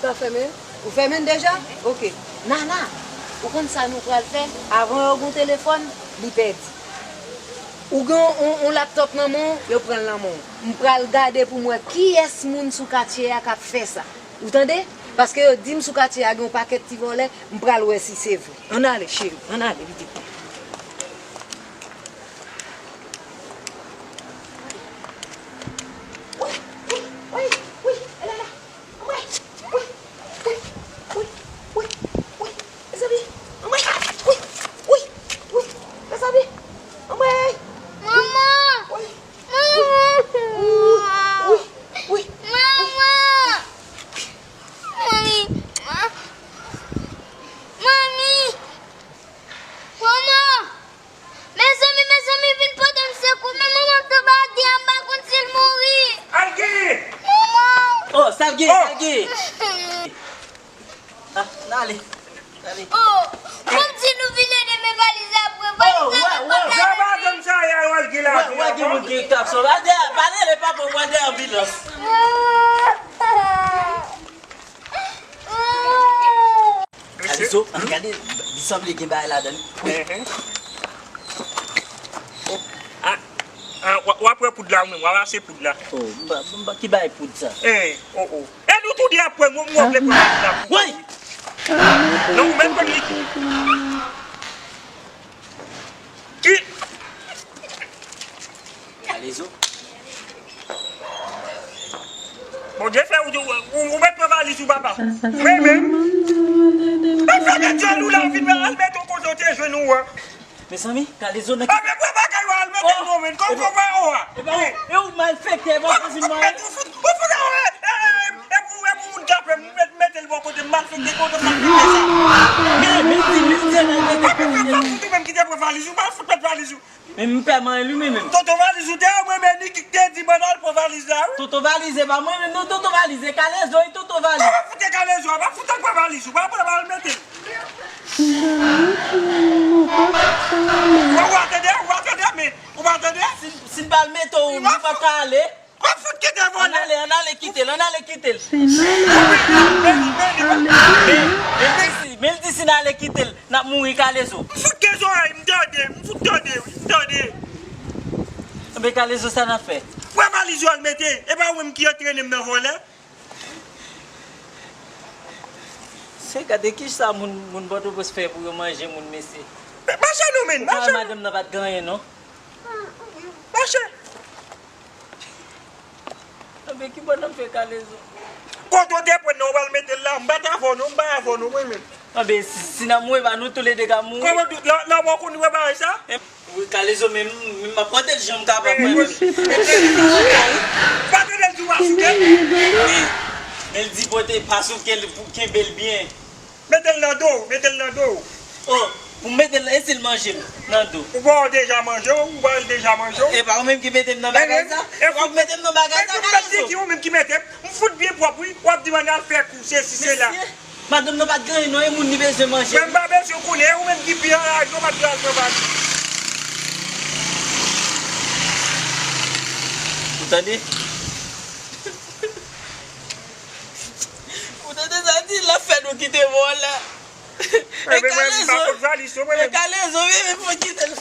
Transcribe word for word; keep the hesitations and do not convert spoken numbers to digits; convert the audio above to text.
Sa fèmen? Ou fèmen l deja? Oke. Nana, ou konn sa nou pral fè? Avan yo gen yon telefòn, li pèdi. Ou gen yon, yon laptòp nan men w, yo pran l nan men w. M pral gade pou m wè kiyès moun sou katye a k ap fè sa. Ou tande? Paske yo di m sou katye a gen yon pakèt ti vòlè, m pral wè si se vre. Ann ale, cheri, ann ale, vite. Wi, wi, wi, wi, e la la. Anmwey! Wi! Wi! Wi! Wi! Wi! Mezanmi! Anmwey! Wi! Wi! Wi! Mezanmi! Anmwey! Manman! Wi! Manman! Wi! Wi! Manman! Manmi! Manmi! Manman! Mezanmi, mezanmi, vin pote m sekou. Men manman m tonbe atè a, m pa konn si l mouri. Al genyen! Manman! Oh, sa l genyen, sa l genyen? Ah, n ale, n ale. Oh, bon m di nou vin ede men valiz la pran. Valiz la pran. Sa pa janm sa, y a wè l gen lavi ankò. Wè gen moun ki t ap sove. Al dèyè, pa rele papa, w al dèyè anbilans. Gade zo, gade, li sanble gen bagay ladan l. Wi. Enhen. Oh, ah, ah, w a, w a pran poud la, ou menm, w a mase poud la. Oh, m pa, m pa, ki bagay poud sa? Eh, oh, oh. E nou tou de ap pran, mwen, mwen vle pran poud la pou. Woy! Non, ou menm pran li. Ki? Kalezo. Bondye fè ou, ou, ou, ou mèt pran valiz ou, papa. Mwen menm. Mwen fè mèt jwenn ou la, ou vin al mete w kote w te jwenn ou an. Mezanmi, Kalezo nan ki. A, men pran bagay ou al mete l non, men. Kòm fò pa ou a. E pa ou, e ou malfektè, e pa ou vin mwen. Ou fout, ou fout, e, e, e, e pou, e pou moun k ap mèt, mete l bò kote m, malfektè, kote m malfektè sa. Men, men di, men di, men di. Mwen menm ki te pran valiz ou, pa fout mèt valiz ou. Men m pè manyen li, men menm. Tonton valiz ou te a, mwen men Niki k te di mwen al pran valiz la, wi. Tonton valiz e pa mwen menm, non, tonton valiz e Kalezo, e tonton valiz. Kòman fout e Kalezo a? Pa fout al pran valiz ou, pa pran, pa al mete l. Ou pa tande, ou pa tande, men, ou pa tande? Si, si n pa al mete w, nou p ap ka ale. Kòm fout kite vòlè. Ann ale, ann ale kite l, ann ale kite l. Men, men, men, men, men l di si, men l di si n ale kite l, n ap mouri Kalezo. M fout gen zòrèy, m tande, m fout tande, wi, m tande. Enben Kalezo, sa n ap fè? Pran valiz ou al mete, e pa ou menm ki antrene m nan vòlè. Se gade kisa moun, moun Pòtoprens fè pou yo manje moun, mesye. Mache non, men, mache. Madanm nan pa t gen anyen, non. Mache. Anben, ki bò n ap fè Kalezo? Kote w te pran nan, ou pral mete l la, m pa t avè w non, m pa avè w non, mwen menm. Anben, si, si n ap mouri, ba nou toulede ka mouri. Kòman tou, la, la w konn wè bagay sa? Wi, Kalezo, men m, men m ap pote l jan m kapab, mwen menm. Pa tande l di w pa souke? Wi, men l di pote, pa souke l pou kenbe l byen. Mete l nan do w, mete l nan do w. Oh, pou m mete l, e si l manje m nan do? Ou pa w deja manje w, ou pa l deja manje w. E pa ou menm ki mete m nan bagay sa? E pa ou mete m nan bagay sa, Kalezo? Ou menm ki mete m, m fout byen pwòp, wi. W ap di m ann al fè kou, sesi, sela. Mesye, madanm nan pa t gen anyen, non, e moun li bezwen manje. Mwen m pa bezwen konnen, e ou menm ki pi anraje, w pa t dwe al pran valiz. Ou tande? Ou tande sa di, l ap fè nou kite vòlè. E Kalezo, e Kalezo, wi, men fò kite l.